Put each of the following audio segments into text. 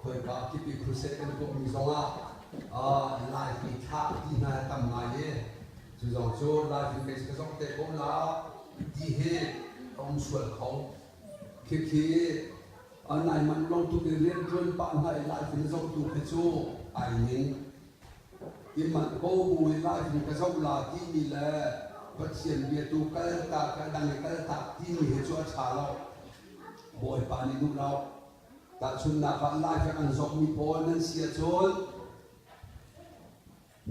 Khoika kip i crusade kan tuahmi zongah live i thlah ti hna hi tam ngai i cu zong cu live in kei ka zoh te ko la ti hi a um sual kho. Khikhi nai manh lo tuk i rianṭuan pah hna i live in zohtu khi cu ai ning. I manh ko bu i live in ka zoh la timi le Pathian biatu kaltak a dang i kaltak timi hi cu a ṭha lo. Bawipa nih duh lo. Tahchunhnak ah live a kan zohmi pawl nan si ahcun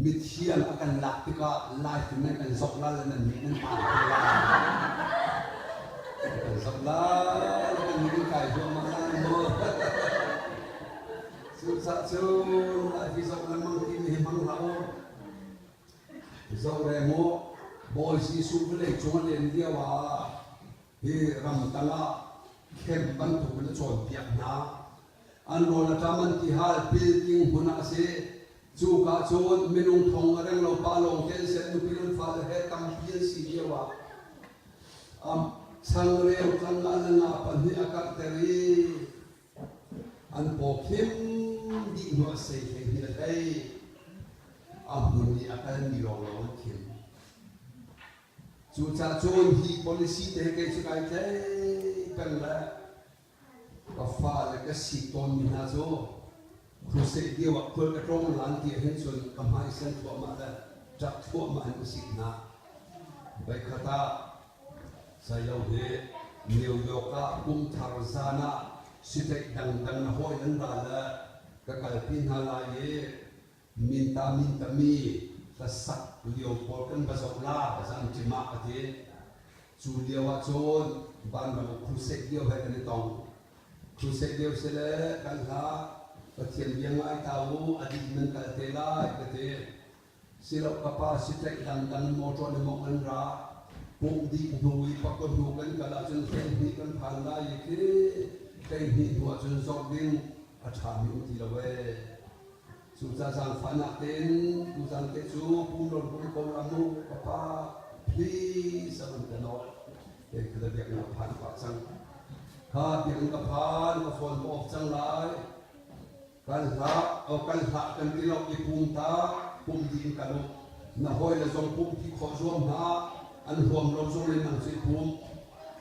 mithiang a kan lak tikah live in nan kan zoh la le nan nih nan pa te lai. Kan zoh la le kan nih kai huahmah lai mu. Cucaah cun live i zoh lengmang timi hi hmang hlah u. Zoh reng u. Bawi Jesuh vawlei cung a len lio ah Hi ramtang ah camp bantuk in a cawnpiak hna. An rawl a ṭam an ti hal building hmun ah a si. Cuka cun minung thong a reng lo pa lawng te an si, an nupi an fale he tampi an si lio ah um, changreu tlang ah le nga pahnih a karhter i an paw khim dih hnu a sei hlei hnih a hlei. A hmun i a kalmi lawnglawng an khim. Cucaah cun hi policy te hi kei cu kai tlaih peng le ka fale ka si tawnmi hna cu crusade lio ah khual ka tlawng lan ti ahhin cun ka hmai sen thluahmah le ṭap thluahmah in ka sik hna. Voikhat ah Sailo hi New York ah kum thar zan ah sitlaih dangdang na hawi nan ra le ka kalpi hna lai i Minta mintami hlasak lio pawl kan va zoh la zanṭim ah a ti. Cu lio ah cun vanram crusade lio he kan i tong. Crusade lio si le kan hla Pathian bia ngai ta u a dih nan kal te lai ka ti. Silo ka pa sitlaih dangdang motor le mong an ra. Pumh dih hnu i pakua hnu kan kal ahcun 12 kan phan lai i khi 12 hnu ahcun zoh ding a ṭhami um ti lo ee. Cucaah zaangfahnak tein tuzan te cu pumrawn pum ko la mu ka pa please a van ka nawl. Kei kha biakinn ka phan pah cang. Kha biakinn ka phan ka phone ka off cang lai. Kan hlah o kan hlah kan ti lo i pum ta pum ding kan um. Na hawi le zong pum ti khawh zuam hna an huam lo zong in nang cu i pum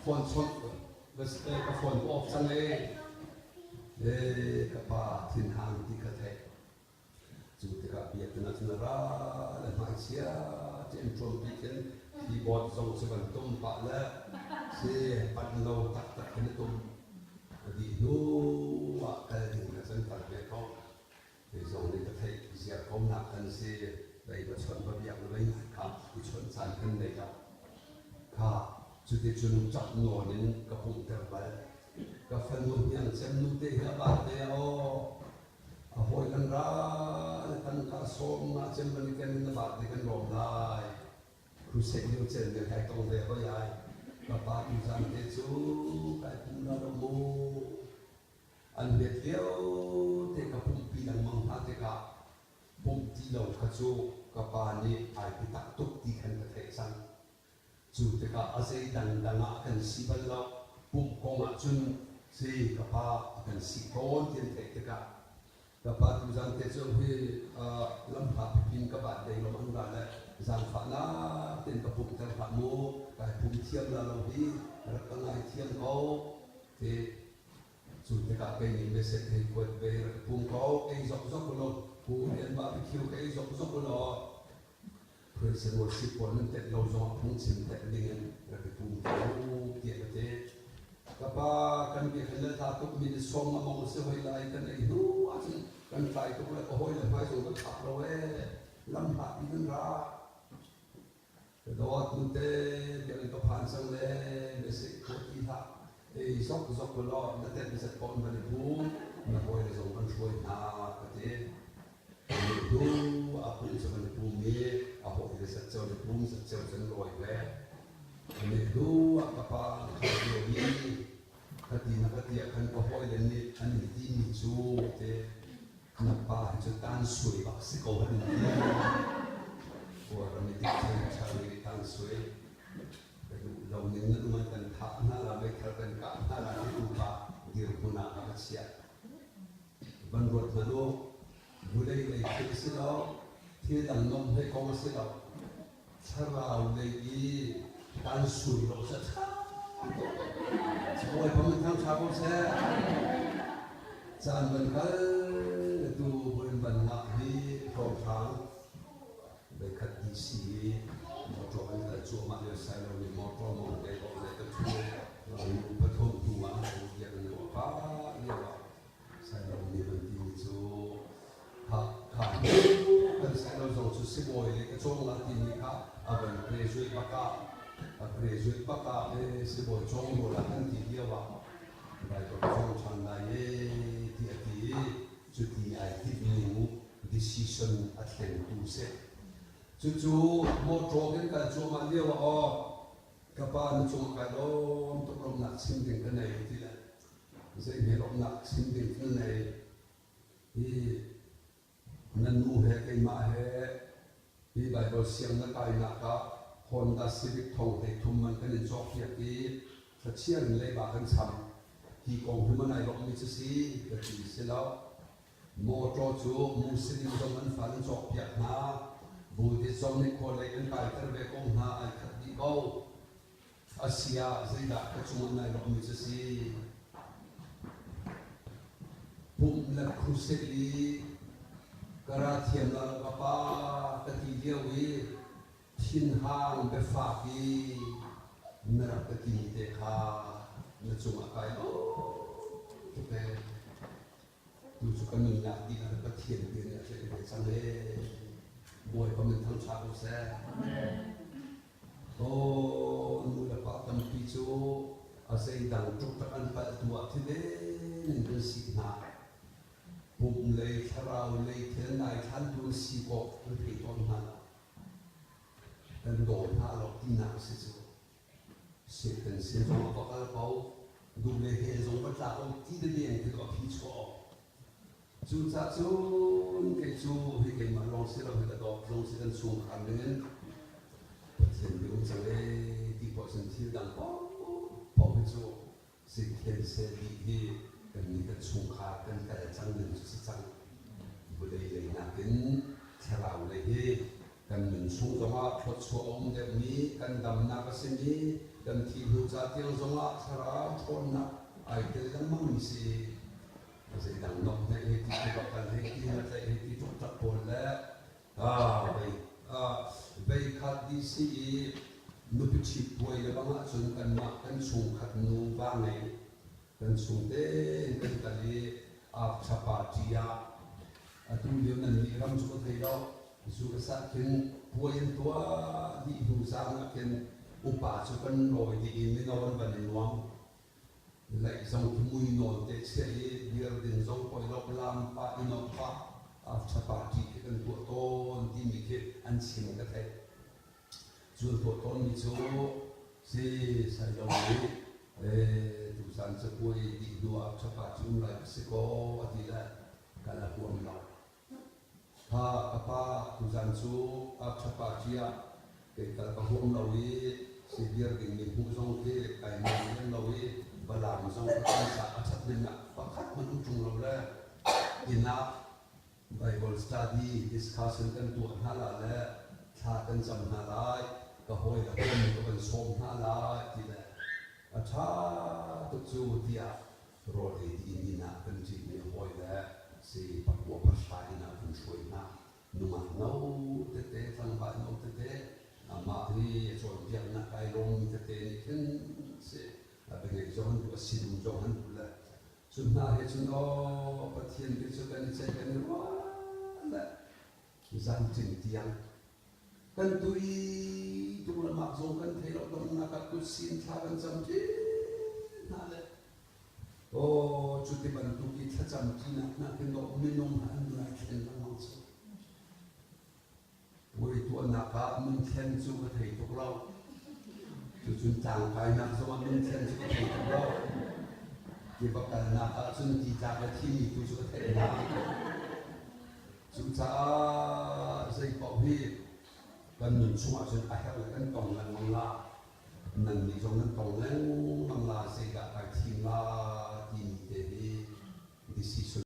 phone chawnh ka phone ka off cang ee. Ee ka pa thinhang ti ka theih. Cu tikah biakinn ah cun a ra le hmaichia ṭem ṭuampi khin keyboard zong cu van tum pah le si panh lo taktak khin a tum. A dih hnu ah kal ding kha cun kal ve ko. Kei zong nih ka theih ziar ko nak kan si. Lei va chawnh va biak na vei ngai kha i chawnh caan kan nei lo. Kha cuticun ṭap nawn in ka pumhter bal. Ka fanu hniang cem nute hi a vate aw. A hawi kan ra le tangka sawm nga cem van i ken in na vate kan lawm lai. Crusade lio cel ne hai tong ve hoi ai. Ka pa tuzan te cu kai pum la lo mu. An let lio te ka pumpi lengmang hna tikah pumh ti lo kha cu ka pa nih ai biatak tuk ti khan ka theih cang. Cu tikah a zei dangdang ah a kan si bal lo. Pumh kong ah cun si ka pa a kan si tawn ti an theih tikah ka pa tuzan te cu hi lamhla pipi in ka bat dei lom an ra le zaangfahnak tein ka pumhter hlah mu kai pum thiam la lo hi rak ka ngai thiam ko ti Cu tikah kei nih message hei kuat ve rak i pum ko, ei zokzok u law, Korean barbecue ka ei zokzok u law, praise and worship pawl nan telh lo zongah phungchim telh dingin rak i pum ko tiah ka ti. Ka pa kan biakinn le hla tuk mi ni sawm a mong a si hoi lai kan ei hnu ahcun kan tlai tuk le ka hawi le hmai zong kan khap lo ee lam hlat in kan ra. Ka dawt nute biakinn ka phan cang le message khawh ti hlah. Ei zok zok u law na tenh zet pawn van i pum na hawile zong kan hruai hna ka ti. Hnu a pum cu van i pum i a hawile zatceo le pum zatceo cun lawi ve. Ani hnu ah ka pa na kal lio i ka ti na ka ti ah khan ka hawile nih an in timi cu ti. Na pa hi cu tan suai bak si ko an ti. Kawlram i dictator nih tan suai ka duh lo ning nan um an kan thah hna la meithal kan kah hna la ti tu pa dirhmun ah a ka chiah. Van ruat hmanh u. Vulei lei thil a si lo, thil dang nomhhmeh kong a si lo. Thlarau lei i kan sui lo cu a ṭha tuk. Bawipa min thangṭha ko seh. Caan van kal tu buin van ngah hi hrawnghrang voikhat DC i motor an kal cuahmah lio sailo nih motor mong te kong le ka ṭhu nu pathum hnu ah an biak an ruah pah lio ah sailo nih van timi cu kha kha kan sailo zong cu sibawi le ka cawng la timi kha a van graduate bak ah a graduate bak ah e sibawi cawng rawl ah kan ti lio ah Bible cawng ṭhan lai e ti a ti i cuti ai timh ning decision a thlengtu si. Cucu mawṭaw kan kal cuahmah lio ah aw ka pa na cungah kai lawm tuk lawmnak chim ding ka nei ti le zeihme lawmnak chim ding ka nei hi na nu he keimah he hi Bible siang na kainak ah Honda Civic thong 33 man kan in cawkpiak i thlachiar in leiba kan cham hi kong hi man ai lawmmi cu si ka ti si lo. Mawṭaw cu Muslim zong an fa an cawkpiak hna. Buddhist zong nih khualei an kaiter ve ko hna, ai khat dih ko. Asiah zeidah ka cungah nai lawmmi cu si? Pumh le crusade i ka ra thiam la lo ka pa ka ti lio i thinhang biafak i na rak ka timi te kha na cungah kai lawm tuk ee. Tu cu ka nunnak dihlak Pathian bia nih a tlaih ve cang ee. Bawipa min thangṭha ko seh. Aw, nu le pa tampi cu a zeidang ṭukṭak an palh tu ah thileng in kan sik hna. Pum lei, thlarau lei thil nai thlantu an si kawh an thei tawn hna lo. Kan daw hna lo tinak a si cu. Satan sin zong a va kal ko, duh le he zong va tla ko ti le deng ti a phi chuah awk. Cucaah cun kei cu hi keimah lawng si lo hi ka dawt zong si kan chungkhar ningin Pathian bi um cang ee ti poh cun thil dang paohpaoh hi cu Sithen seh dih hi kannih kan chungkhar kan kal cang ning cu si cang. Vawlei lei nakin thlarau lei hi kan nun chung zongah thluachuah a um deuhmi kan damnak a simi kan thih hnu ca tiang zongah thlarau ṭhawnnak ai tel lengmangmi si. Zeidang nomhneih hei ti tiva kal hei ti ngatlaih hei ti ṭukṭak pawl le Veikhat DC i nupi ṭhit puai le bang ahcun kanmah kan chungkhat nu va ngei kan chung tein kan kal i after party ah atu lio nannih ram cu ka thei lo US ah khin puai an tuah dih hnu zaan ah khin upa cu kan lawi dih i mino an van i nuam. Laih zong khi mui nawn te chiah i beer din zong poi lo lam pah i nuamh pah after party khi kan tuah tawn timi khi an chim ka theih. Cu an tuah tawnmi cu si sai lo i tuzan capuai dih hnu after party um lai ka si kaw a ti le kal a huam lo. Kha ka pa tuzan cu after party ah kei kal ka huam lo i sibir dingmi hmuh zong khi kai nuam lem lo i Balam zong ka kan sa a ṭhat dingah pakhat hmanh um ṭung lo le inn ah Bible study discussion kan tuah hna la le thla kan cam hna lai ka hawi le hawi ka van sawm hna lai ti le a ṭha tuk cu tiah rawl ei ti in inn ah kan ṭihmi hawi le si pakua pahra inn ah kan hruai hna. Nungak no tete, tlangval no tete, amah hi a cawnpiaknak ai lawmmi tete nih khin si a biangeih zong an duh, a sinum zong an duh le cu hna he cun aw Pathian bia cu kan i ceih kan i ruah le zanṭin tiang kan tui tuk le mah zong kan thei lo donghnak ah kutsin thla kan cam ṭi hna le aw cuti bantuk i thlacam ṭinak hna khi minung an nun ai thlen lengmang cu Puai tuahnak ah nunthlen cu ka thei tuk lo. Cucun tlangkainak zongah nunthlen cu ka thei tuk lo. Tiva kalnak ahcun ti tlak le thimi tu cu ka theih hna. Cucaah zeipaoh hi kan nun chungah cun a herh le kan tong lengmang la. Nannih zong nan tong lengmang la zeidah kai thim la timi te hi decision.